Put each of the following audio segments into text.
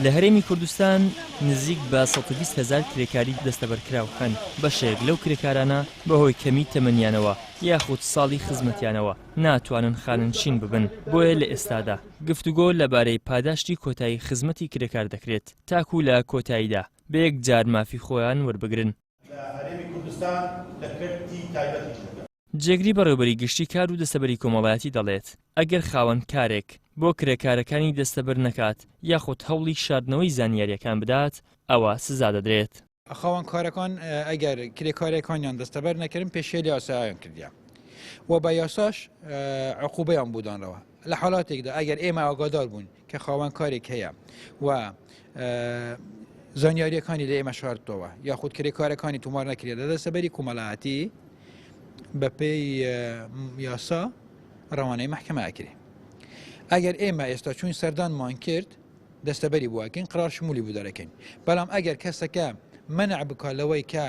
لە هەرێمی کوردستان نزیک بە 120 هەزار کرێکاری دەستەبەرکراو هەن، بەشێک لەو کرێکارانە بەهۆی کەمی تەمەنیانەوە یاخود ساڵی خزمەتیانەوە ناتوانن خانەنشین ببن، بۆیە لە ئێستادا گفتوگۆ لەبارەی پاداشتی کۆتایی خزمەتی کرێکار دەکرێت تاکو لە کۆتاییدا بە یەکجار مافی خۆیان وەربگرن. لە هەرێمی کوردستان لە کەرتی تایبەتیش دەکەن. جێگری بەڕێوبەری گشتی کار و دەستەبەری کۆمەڵایەتی دەڵێت، ئەگەر خاوەن کارێک بۆ کرێکارەکانی دەستەبەر نەکات یاخود هەوڵی شاردنەوەی زانیارییەکان بدات ئەوا سزا دەدرێت. خاوەن کارەکان ئەگەر کرێکارەکانیان دەستەبەر نەکردن پێشێلی یاسایان کردیە و بە یاساش عقوبەیان بۆ دانراوە. لە حاڵاتێکدا ئەگەر ئێمە ئاگادار بوون کە خاوەن کارێک هەیە و زانیاریەکانی لە ئێمە شاردتەوە یاخود کرێکارەکانی تومار نەکرێت لە دەستەبەری کۆمەڵایەتی بەپێی یاسا ڕەوانەی مەحکەمە ئەکرێ ئەگەر ئێمە ئێستا چوین سەردانمان کرد دەستەبەری بۆ ئەکەین قرار شمولی بۆ دەرەکەین بەڵام ئەگەر کەسەکە منع بکات لەوەی کە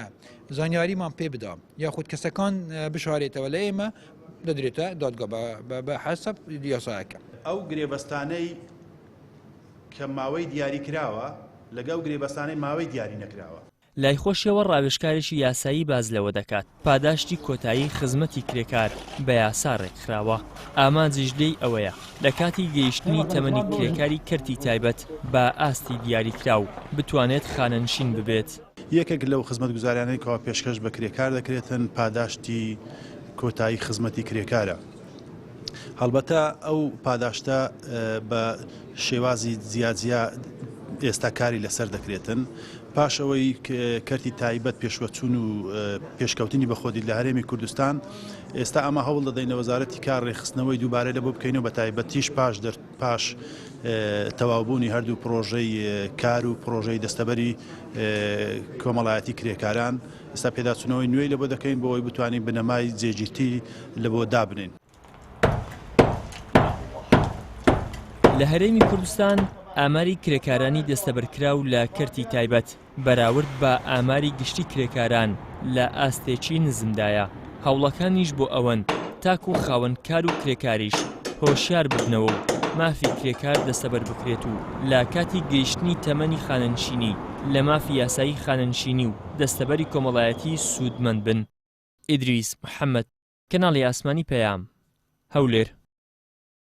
زانیاریمان پێ بدا یاخود کەسەکان بشارێتەوە لە ئێمە دەدرێتە دادگا بە حەسەب یاسایەکە. ئەو گرێبەستانەی کە ماوەی دیاری کراوە لەگە ئەو گرێبەستانەی ماوەی دیاری نەکراوە. لای خۆشیەوە ڕاوێژکارێکی یاسایی باس لەوە دەکات، پاداشتی کۆتایی خزمەتی کرێکار بە یاسا ڕێکخراوە، ئامانجیش لێی ئەوەیە لە کاتی گەیشتنی تەمەنی کرێکاری کەرتی تایبەت بە ئاستی دیاریکراو بتوانێت خانەنشین ببێت. یەکێک لەو خزمەتگوزاریانەی کەوا پێشکەش بە کرێکار دەکرێتن پاداشتی کۆتایی خزمەتی کرێکارە. هەڵبەتە ئەو پاداشتە بە شێوازی جیاجیا ئێستا کاری لەسەر دەکرێتن. پاش ئەوەی کەرتی تایبەت پێشوەچوون و پێشکەوتنی بەخۆدی لە هەرێمی کوردستان، ئێستا ئەمە هەوڵ دەدەین لە وەزارەتی کار رێکخستنەوەی دووبارەی لە بۆ بکەین و بە تایبەتیش پاش دەر پاش تەواوبوونی هەردوو پڕۆژەی کار و پڕۆژەی دەستەبەری کۆمەڵایەتی کرێکاران، ئێستا پێداچوونەوەی نوێی لەبۆ دەکەین بۆ ئەوەی بتوانین بنەمای جێگیرتری لەبۆ دابنێین. لە هەرێمی کوردستان ئاماری کرێکارانی دەستەبەرکراو لە کەرتی تایبەت بەراورد بە ئاماری گشتی کرێکاران لە ئاستێکی نزمدایە، هەوڵەکانیش بۆ ئەوەن تاکو خاوەن کار و کرێکاریش هۆشیار ببنەوە و مافی کرێکار دەستەبەر بکرێت و لە کاتی گەیشتنی تەمەنی خانەنشینی لە مافی یاسایی خانەنشینی و دەستەبەری کۆمەڵایەتی سوودمەند بن. ئیدریس محەمەد، کەناڵی ئاسمانی پەیام، هەولێر.